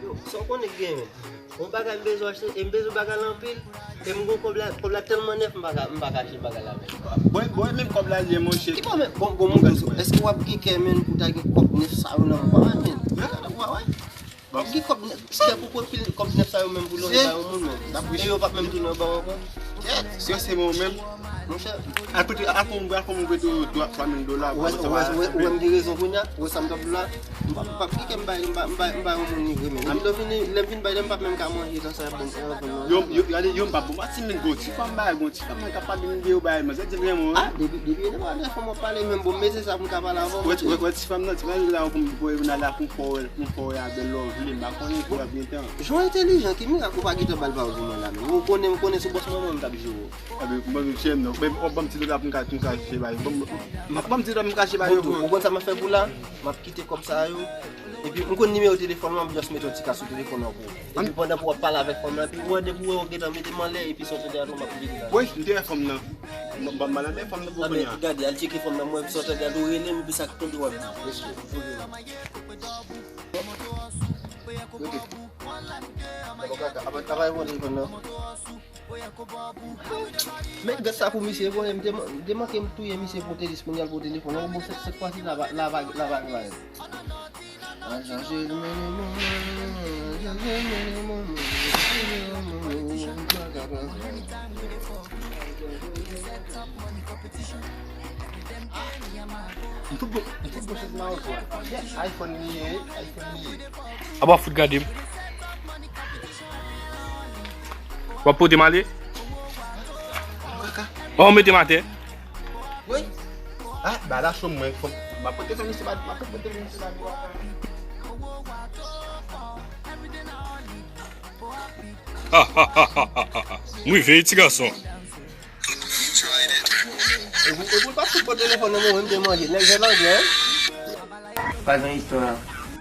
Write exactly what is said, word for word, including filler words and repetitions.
Yo, sa w konnen k genyen, men? Yon bagay m bezwen achte, e m bezwen bagay la anpil, e m gon kòb la, kòb la tèlman nèf, m pa ka, m pa ka achte bagay la, men. Bon, bon, e menm kòb la ye, monchè. Ki kòb, men? Gon, gon moun bezwen. Èske w ap gen kè, men, pou ta gen kòb nèf sa yo nan men w, men? Gade, w a wè. W ap gen kòb nèf, se pou pran pil kòb nèf sa yo menm pou loje ba yon moun, men. E yo p ap menm tounen ba w ankò. Kèt, si se mwen menm. Monchè, Apre, apre, apre, mwen prete w twa, twa mil dola. Ou wè, ou wè, ou wè, ou wè m gen rezon kounye a? Ou wè sa m t ap di w la? M pa, m pa, ki kè m bay, m ba, m ba, m ba yon moun li vre, men. Lè m vin, lè m vin bay, lè m p ap menm ka manje tan sa y ap ban m, y ap ban m manje. Yo, yo, gade, yo, m pa bon, pa ti men gon ti fanm bay, gon ti fanm nan k ap pale m de yo bay, men, se di vrèman, Ah, depi, depi yo te pale fò m ap pale, men bon, men se sa pou m ka pale avè w. Wè, wè, wè ti fanm nan, ti fanm nan la pou m, pou m al la pou m fè, pou m fè a bèl lè w vle, m pa konnen pou w ap gen tan. Jan entelijan, ki mirak ou pa gentan ba l pa w pou mwen la, men. Ou konnen, ou konnen se bòs manman m k ap jere w. Ebyen, mwen menm chèn non. Men w ap ban m ti dola pou m ka, pou m ka kache ba yo. Ban m, m ap ban m ti dola pou m kache ba yo. Bon, ou konn sa m ap fè pou la? M ap kite kòb sa yo. Epi m konn nimewo telefòn ou, m ap just mete yon ti ka sou telefòn ou pou ou. Epi pandan pou w ap pale avèk fanm nan, epi ou wè depi ou wè ou gentan mete m anlè, epi sa w te di a tou, m ap kite la. Wi, m te wè fanm nan. M, m, m, m, m, fanm nan pou konnen. Gade, al tcheke fanm nan, mwen, sa w te di a tou, rele m, epi sa k tande w ap di. Mesye. Rete. Kaka, apa, apa e konn telefòn nan? Men gad sa pou misye voye, m te, m te manke m touye misye pou te di pou l al pou telefòn nan. Bon, se, se kwa si la va, la va, la va, la va. M fout bon, m fout bon chèz mawozo a. Yes, iPhone li ye, iPhone li ye. Apa w fout gade m? W ap pote m ale? Ou mete m atè? Wi. Ah, ba la chom mwen, fò m ap pote fè misye bad, m ap pote fè misye bad. M rive, ti gason. E pou, e pou l pa fout pran telefòn nan mwen, mwen m te manje. Nèg jwenn anglè, wi. Pa gen istwa.